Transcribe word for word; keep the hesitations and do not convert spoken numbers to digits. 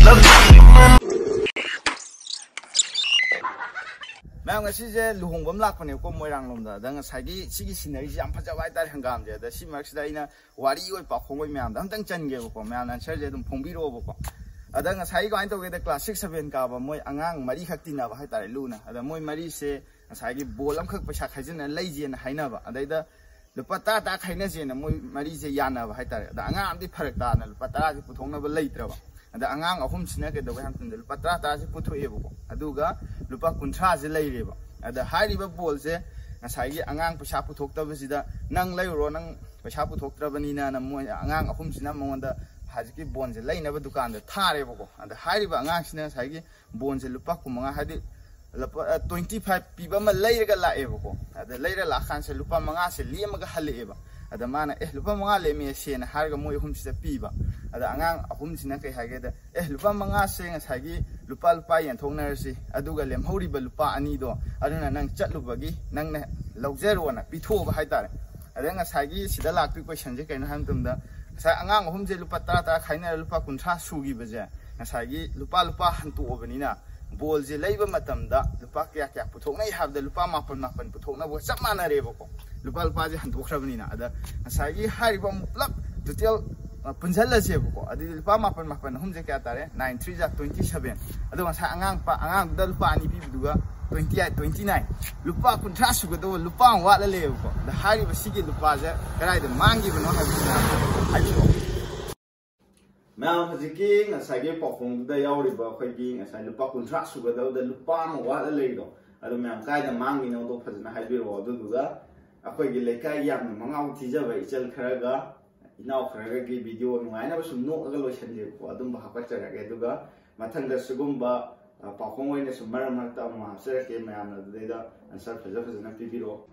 ꯃꯌꯥꯝ, ꯉꯁꯤꯁꯦ ꯂꯨꯍꯣꯡꯕ ꯑꯃ ꯂꯥꯛꯄꯅꯦꯕꯀꯣ, ꯃꯣꯏꯔꯥꯡ ꯂꯣꯝꯗ꯫ ꯑꯗ ꯉꯁꯥꯏꯒꯤ ꯁꯤꯒꯤ ꯁꯤꯅꯔꯤꯁꯦ ꯌꯥꯝ ꯐꯖꯕ ꯍꯥꯏꯇꯥꯔꯦ, ꯍꯪꯒꯥꯝꯁꯦ꯫ ꯑꯗ ꯁꯤ ꯃꯔꯛꯁꯤꯗ ꯑꯩꯅ ꯋꯥꯔꯤ ꯑꯣꯏ ꯄꯥꯎꯈꯣꯡ ꯑꯣꯏ ꯃꯌꯥꯝꯗ ꯑꯝꯇꯪ ꯆꯟꯒꯦꯕꯀꯣ, ꯃꯌꯥꯝꯅ ꯑꯟꯁꯔꯁꯦ ꯑꯗꯨꯝ ꯐꯣꯡꯕꯤꯔꯛꯑꯣꯕꯀꯣ꯫ ꯑꯗ ꯉꯁꯥꯏꯒꯤ ꯀꯃꯥꯏꯅ ꯇꯧꯒꯦꯗ, ꯀ꯭ꯂꯥꯁ ꯁꯤꯛꯁ ꯁꯚꯦꯟ ꯀꯥꯕ ꯃꯣꯏ ꯑꯉꯥꯡ ꯃꯔꯤꯈꯛ ꯇꯤꯟꯅꯕ ꯍꯥꯏꯇꯥꯔꯦ, ꯂꯨꯅ꯫ ꯑꯗ ꯃꯣꯏ ꯃꯔꯤꯁꯦ ꯉꯁꯥꯏꯒꯤ ꯕꯣꯜ ꯑꯃꯈꯛ ꯄꯩꯁꯥ ꯈꯥꯏꯖꯤꯟꯅ ꯂꯩꯁꯦꯅ ꯍꯥꯏꯅꯕ꯫ ꯑꯗꯩꯗ ꯂꯨꯄꯥ ꯇꯔꯥ ꯇꯔꯥ ꯈꯥꯏꯅꯁꯦꯅ ꯃꯣꯏ ꯃꯔꯤꯁꯦ ꯌꯥꯅꯕ ꯍꯥꯏꯇꯥꯔꯦ꯫ ꯑꯗ ꯑꯉꯥꯡ ꯑꯃꯗꯤ ꯐꯔꯛ ꯇꯥꯅ ꯂꯨꯄꯥ ꯇꯔꯥꯁꯦ ꯄꯨꯊꯣꯛꯅꯕ ꯂꯩꯇ꯭ꯔꯕ꯫ ꯑꯗ ꯑꯉꯥꯡ ꯑꯍꯨꯝꯁꯤꯅ ꯀꯩꯗꯧꯒꯦ ꯍꯥꯏꯕ ꯃꯇꯝꯗ ꯂꯨꯄꯥ ꯇꯔꯥ ꯇꯔꯥꯁꯦ ꯄꯨꯊꯣꯛꯑꯦꯕꯀꯣ꯫ ꯑꯗꯨꯒ ꯂꯨꯄꯥ ꯀꯨꯟꯊ꯭ꯔꯥꯁꯦ ꯂꯩꯔꯦꯕ꯫ ꯑꯗ ꯍꯥꯏꯔꯤꯕ ꯕꯣꯜꯁꯦ ꯉꯁꯥꯏꯒꯤ ꯑꯉꯥꯡ ꯄꯩꯁꯥ ꯄꯨꯊꯣꯛꯇꯕꯁꯤꯗ, "ꯅꯪ ꯂꯩꯔꯨꯔꯣ, ꯅꯪ ꯄꯩꯁꯥ ꯄꯨꯊꯣꯛꯇ꯭ꯔꯕꯅꯤꯅ"ꯅ ꯃꯣꯏ ꯑꯉꯥꯡ ꯑꯍꯨꯝꯁꯤꯅ ꯃꯉꯣꯟꯗ ꯍꯧꯖꯤꯛꯀꯤ ꯕꯣꯜꯁꯦ ꯂꯩꯅꯕ ꯗꯨꯀꯥꯟꯗ ꯊꯥꯔꯦꯕꯀꯣ꯫ ꯑꯗ ꯍꯥꯏꯔꯤꯕ ꯑꯉꯥꯡꯁꯤꯅ ꯉꯁꯥꯏꯒꯤ ꯕꯣꯜꯁꯦ ꯂꯨꯄꯥ ꯀꯨꯟꯃꯉꯥ, ꯍꯥꯏꯗꯤ ꯂꯨꯄꯥ ꯇ꯭ꯋꯦꯟꯇꯤ ꯐꯥꯏꯚ ꯄꯤꯕ ꯑꯃ ꯂꯩꯔꯒ ꯂꯥꯛꯑꯦꯕꯀꯣ꯫ ꯑꯗ ꯂꯩꯔ ꯂꯥꯛꯑꯀꯥꯟꯁꯤꯗ ꯂꯨꯄꯥ ꯃꯉꯥꯁꯦ ꯂꯦꯝꯃꯒ ꯍꯜꯂꯛꯑꯦꯕ꯫ ꯑꯗ ꯃꯥꯅ, "ꯑꯦ, ꯂꯨꯄꯥ ꯃꯉꯥ ꯂꯦꯝꯃꯦ, ꯁꯦꯅ" ꯍꯥꯏꯔꯒ ꯃꯣꯏ ꯑꯍꯨꯝꯁꯤꯗ ꯄꯤꯕ꯫ ꯑꯗ ꯑꯉꯥꯡ ꯑꯍꯨꯝꯁꯤꯅ ꯀꯩ ꯍꯥꯏꯒꯦꯗ, "ꯑꯦ, ꯂꯨꯄꯥ ꯃꯉꯥꯁꯦ ꯉꯁꯥꯏꯒꯤ ꯂꯨꯄꯥ ꯂꯨꯄꯥ ꯌꯦꯟꯊꯣꯛꯅꯔꯁꯤ, ꯑꯗꯨꯒ ꯂꯦꯝꯍꯧꯔꯤꯕ ꯂꯨꯄꯥ ꯑꯅꯤꯗꯣ ꯑꯗꯨꯅ ꯅꯪ ꯆꯠꯂꯨꯕꯒꯤ ꯅꯪꯅ ꯂꯧꯖꯔꯣꯅ" ꯄꯤꯊꯣꯛꯑꯕ ꯍꯥꯏꯇꯥꯔꯦ꯫ ꯑꯗ ꯉꯁꯥꯏꯒꯤ ꯁꯤꯗ ꯂꯥꯛꯇꯣꯏ ꯀꯣꯏꯁꯟꯁꯦ ꯀꯩꯅꯣ ꯍꯥꯏꯕ ꯃꯇꯝꯗ, ꯉꯁꯥꯏ ꯑꯉꯥꯡ ꯑꯍꯨꯝꯁꯦ ꯂꯨꯄꯥ ꯇꯔꯥ ꯇꯔꯥ ꯈꯥꯏꯅꯔ ꯂꯨꯄꯥ ꯀꯨꯟꯊ꯭ꯔꯥ ꯁꯨꯈꯤꯕꯁꯦ, ꯉꯁꯥꯏꯒꯤ ꯂꯨꯄꯥ ꯂꯨꯄꯥ ꯍꯟꯇꯣꯛꯑꯕꯅꯤꯅ, ꯕꯣꯜꯁꯦ ꯂꯩꯕ ꯃꯇꯝꯗ ꯂꯨꯄꯥ ꯀꯌꯥ ꯀꯌꯥ ꯄꯨꯊꯣꯛꯅꯩ ꯍꯥꯏꯕꯗ ꯂꯨꯄꯥ ꯃꯥꯄꯟ ꯃꯥꯄꯟ ꯄꯨꯊꯣꯛꯅꯕꯒ ꯆꯞ ꯃꯥꯟꯅꯔꯦꯕꯀꯣ꯫ ꯂꯨꯄꯥ ꯂꯨꯄꯥꯁꯦ ꯍꯟꯗꯣꯛꯈ꯭ꯔꯕꯅꯤꯅ꯫ ꯑꯗ ꯉꯁꯥꯏꯒꯤ ꯍꯥꯏꯔꯤꯕ ꯑꯃꯨꯛ ꯄꯨꯂꯞ ꯇꯣꯇꯦꯜ, ꯑ, ꯄꯨꯟꯁꯤꯜꯂꯁꯦꯕꯀꯣ꯫ ꯑꯗꯨꯗꯤ ꯂꯨꯄꯥ ꯃꯥꯄꯟ ꯃꯥꯄꯟ ꯑꯍꯨꯝꯁꯦ ꯀꯌꯥ ꯇꯥꯔꯦ? Nine three ꯖꯥ twenty seven꯫ ꯑꯗꯣ ꯉꯁꯥꯏ ꯑꯉꯥꯡ ꯄ-, ꯑꯉꯥꯡꯗꯨꯗ ꯂꯨꯄꯥ ꯑꯅꯤ ꯄꯤꯕꯗꯨꯒ twenty eight, twenty nine꯫ ꯂꯨꯄꯥ ꯀꯨꯟꯊ꯭ꯔꯥ ꯁꯨꯒꯗꯧꯕ ꯂꯨꯄꯥ ꯑꯃ ꯋꯥꯠꯂ ꯂꯩꯌꯦꯕꯀꯣ꯫ ꯑꯗ ꯍꯥꯏꯔꯤꯕ ꯁꯤꯒꯤ ꯂꯨꯄꯥꯁꯦ ꯀꯗꯥꯏꯗ ꯃꯥꯡꯈꯤꯕꯅꯣ ꯍꯥꯏꯕꯁꯤꯅ ꯍꯥꯏꯕꯤꯔꯛꯑꯣ꯫ ꯃꯌꯥꯝ, ꯍꯧꯖꯤꯛꯀꯤ ꯉꯁꯥꯏꯒꯤ ꯄꯥꯎꯈꯣꯡꯗꯨꯗ ꯌꯥꯎꯔꯤꯕ ꯑꯩꯈꯣꯏꯒꯤ ꯉꯁꯥꯏ ꯂꯨꯄꯥ ꯀꯨꯟꯊ꯭ꯔꯥ ꯁꯨꯒꯗꯕꯗ ꯂꯨꯄꯥ ꯑꯃ ꯋꯥꯠꯂ ꯂꯩꯔꯤꯗꯣ, ꯑꯗꯨ ꯃꯌꯥꯝ ꯀꯥꯏꯗ ꯃꯥꯡꯉꯤꯅꯣꯗꯣ ꯐꯖꯅ ꯍꯥꯏꯕꯤꯔꯛꯑꯣ꯫ ꯑꯗꯨꯗꯨꯒ ꯑꯩꯈꯣꯏꯒꯤ ꯂꯩꯀꯥꯏꯒꯤ ꯌꯥꯝꯅ ꯃꯉꯥꯎ ꯊꯤꯖꯕ ꯏꯆꯜ ꯈꯔꯒ ꯏꯅꯥꯎ ꯈꯔꯒꯒꯤ ꯚꯤꯗꯤꯑꯣ ꯅꯨꯡꯉꯥꯏꯅꯕ ꯁꯨꯝ ꯅꯣꯛꯑꯒ ꯂꯣꯏꯁꯟꯖꯦꯕꯀꯣ, ꯑꯗꯨꯝꯕ ꯍꯥꯞꯀꯠꯆꯔꯛꯑꯒꯦ꯫ ꯑꯗꯨꯒ ꯃꯊꯪꯗ ꯁꯤꯒꯨꯝꯕ, ꯑ, ꯄꯥꯎꯈꯣꯡ ꯑꯣꯏꯅ ꯁꯨꯝ ꯃꯔꯛ ꯃꯔꯛꯇ ꯑꯃꯨꯛ ꯍꯥꯞꯆꯔꯛꯀꯦ꯫ ꯃꯌꯥꯝꯅ ꯑꯗꯨꯗꯩꯗ ꯑꯟꯁꯔ ꯐꯖ ꯐꯖꯅ ꯄꯤꯕꯤꯔꯛꯑꯣ꯫